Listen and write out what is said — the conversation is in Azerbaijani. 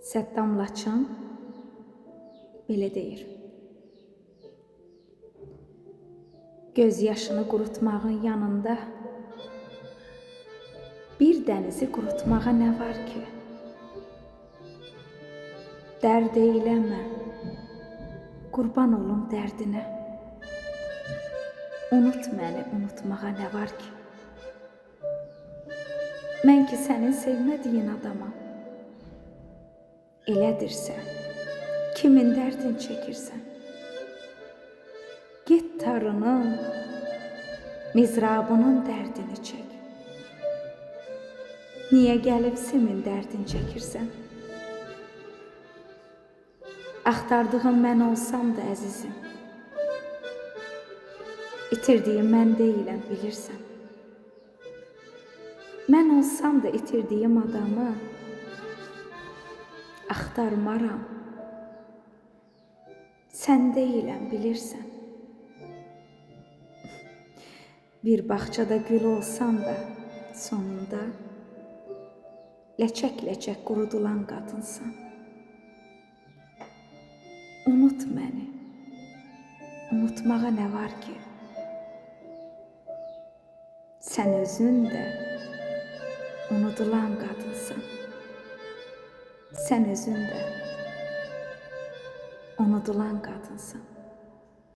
Səddam Laçın belə deyir. Göz yaşını qurutmağın yanında bir dənizi qurutmağa nə var ki? Dərd eyləmə, qurban olum dərdinə. Unut məni, unutmağa nə var ki? Mən ki sənin sevmədiyin adamam. Elədirsə, kimin dərdin çəkirsən? Get tarının, mizrabının dərdini çək. Niyə gəlib simin dərdin çəkirsən? Axtardığın mən olsam da əzizim, itirdiyim mən deyiləm, bilirsən. Mən olsam da itirdiyim adamı axtarmaram. Sən deyiləm, bilirsən. Bir bağçada gül olsan da sonunda ləçək-ləçək qurudulan qadınsan. Unut məni. Unutmağa nə var ki? Sən özün də unudulan qadınsan. Sən özün də unudulan qadınsan.